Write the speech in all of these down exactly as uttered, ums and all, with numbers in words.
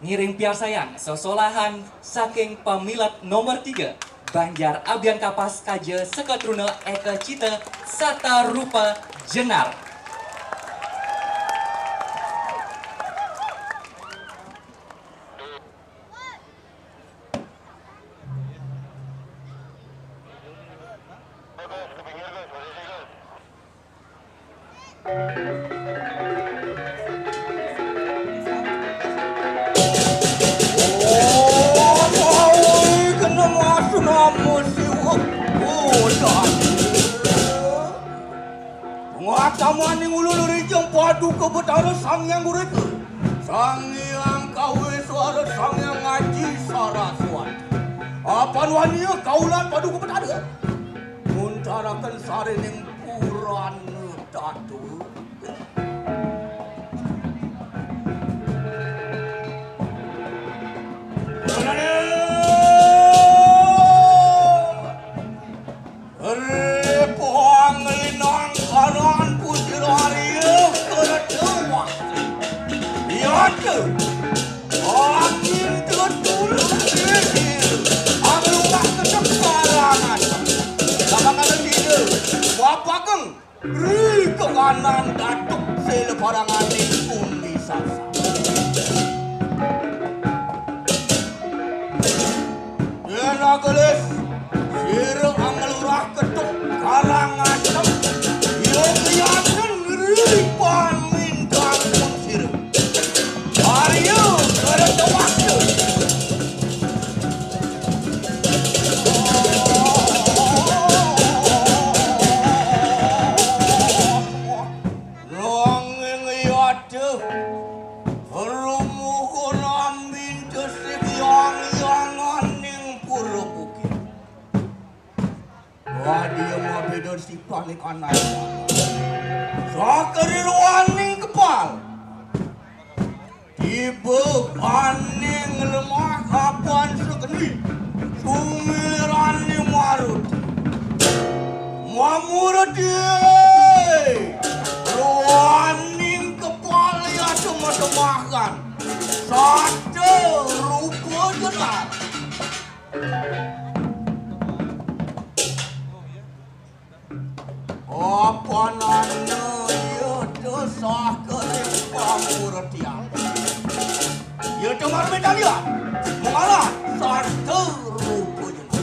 Ngiring piarsayang sesolahan saking pamilet nomor tiga, Banjar Abian Kapas Kaja Sekatruna Eka Cita Sata Rupa Jenar. Pengataman ning ulun rijeng Paduka Betara Sang Hyang Gurita, Sang Hyang Kawiswara, Sang Hyang Aji Saraswati. Apan wania kaulan Paduka Betara muntaraken sarining purana tata. Ri panglinang kanan putra Arya Kerta Wakti. Yata angin tetulung sisir, anglurah keseparangan. Sama kada sida, Bapakeng Ri kekanan Datuk Sela Paranganing Umi Sasa. Yén agelis, sira anglurah ketuk Karangasem, yogiaken ri pamintangan sira. Arya Kertawaksa. Nanging yata rumuhun ambin tesik yang-yanganing pura bukit. Wadia mabeda sipane kanan. Sakeriruaning kepal. Tiba aning lemah kapan sekeni, sumilirane marut. Mamurti, ruaning kepal yata matemahkan. Sata rupa jenar. Apanana iya desah kering pamurtian. Iya cemar medalian, mengalah sarta rupa jenar.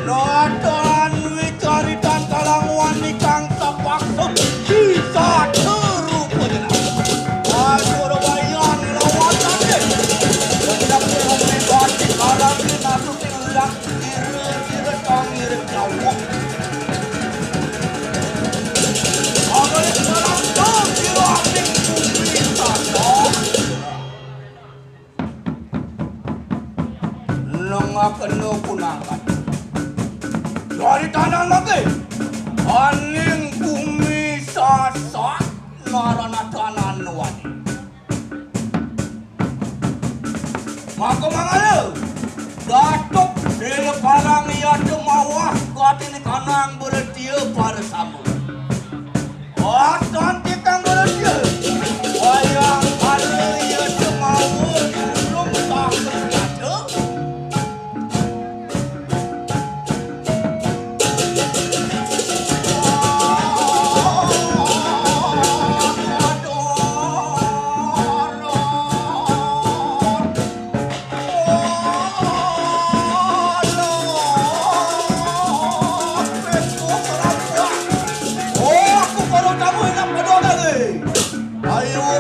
Natan wicaritan kalanguan nikang sapaksa bisa rupa jenar. Pasurubayan lawan tanding. Hendak pribadi kalangi nasuk ing ulang kira-kira kang ngiring jauh. Abalik kalantung kira aning bumi tata. Nengakena kunangan. Dari tanah lagi. Aning bumi Sasak marana tanah nuwani. Maka mangala, Datuk Sela Parang yata mawah katine kanang beretia para sama. Watan titang beretia, wayang kala yata mawa sulung saka senjata. Ayo,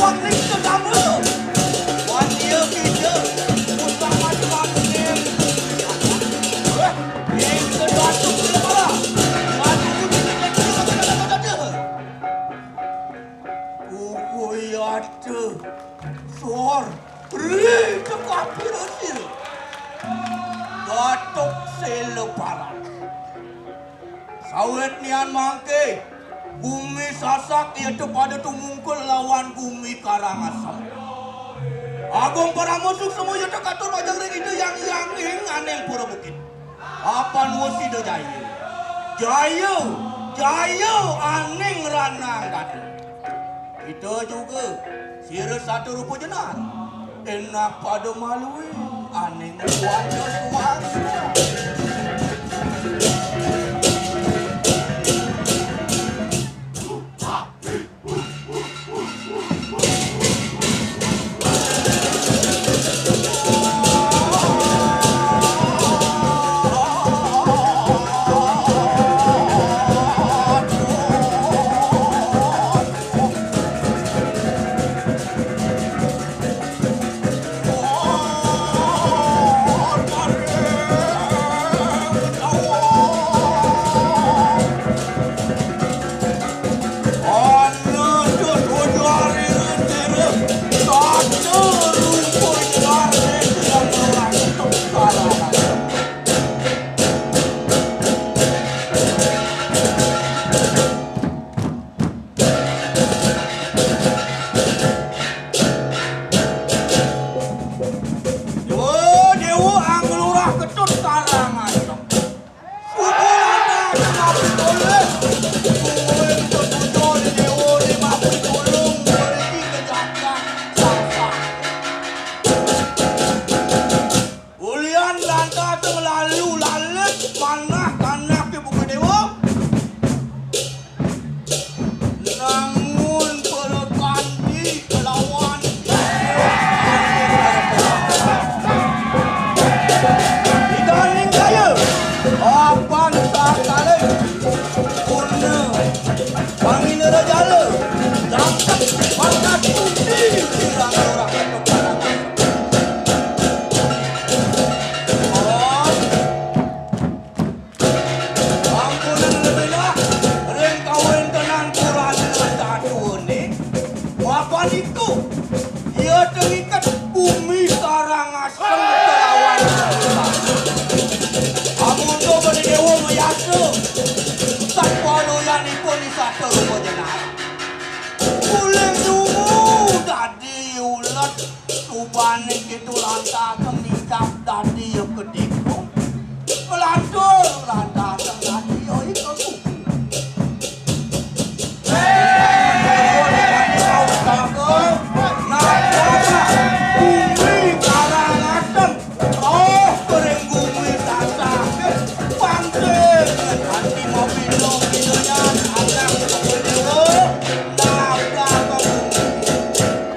Ning sedang lu. Wan ieu kitu. Utang macam ning. Ning sedatuk sila pala. Maju. Kukuy atuh. Sor. Ri, cekap pira sila. Datuk sila pala. Sawit nian mangke, gumi Sasak ieu teu pada tumungkul lawan gumi Karangasem. Agung Parama Suksma ieu teu katur majeng ring Ida Hyang Hyang ing anéng pura bukit. Apan wus Ida jaya. Jaya, jaya anéng ranang dada. Kita juga sira satu rupa jenar. Enak pada maluin aning kuat suara. Dewa, Dewa, Ang Lurah Ketut Karangasem. Subuh lana, kenapa toleh? Kuwin petujo di Dewa, di mati tulung, berhenti ke jagat, sasa. Ulian lantas ngelalu lalit, manah kanak di buka Dewa. Nangun pelekanti kelawan Idaning daya, apan sakali purna pangina rajala, dapat pangkat puji kirang orang keparangan. Ampunang lebilah ring kawéntenan purana tatuané. Mapan iku, ia tengiket bumi Karangasem kelawan Amuntung Bani Déwa mayasa, satpaluyanipun isata rupa jenar. Uling dungu dadi ulet. Subané kéto lantas ningkap dadi ya kedékung. Ngelantur lantas dadi ya iku. Bumi Karangasem, roh kering bumi Sasak, pangkeng anti mabino pinenyan anak dewa, naga bumi.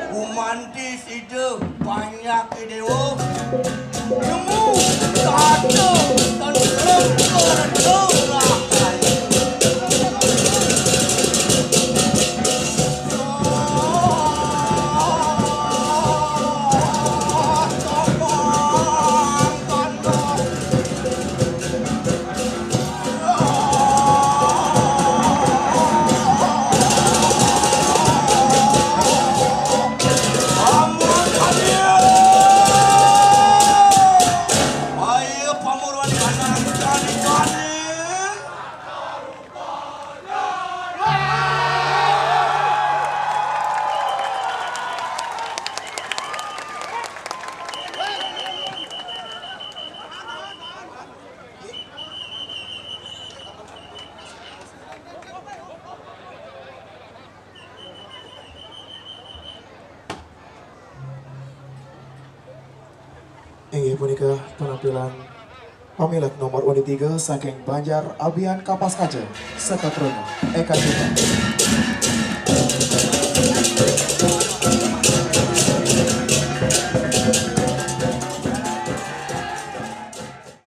Gumanti sida banyak déwa. Nemu satu tentrem kerja rakyat. Inggih punika penampilan pamilet nomor undi tiga saking Banjar Abian Kapas Kaca, Sekatruna Eka Cita.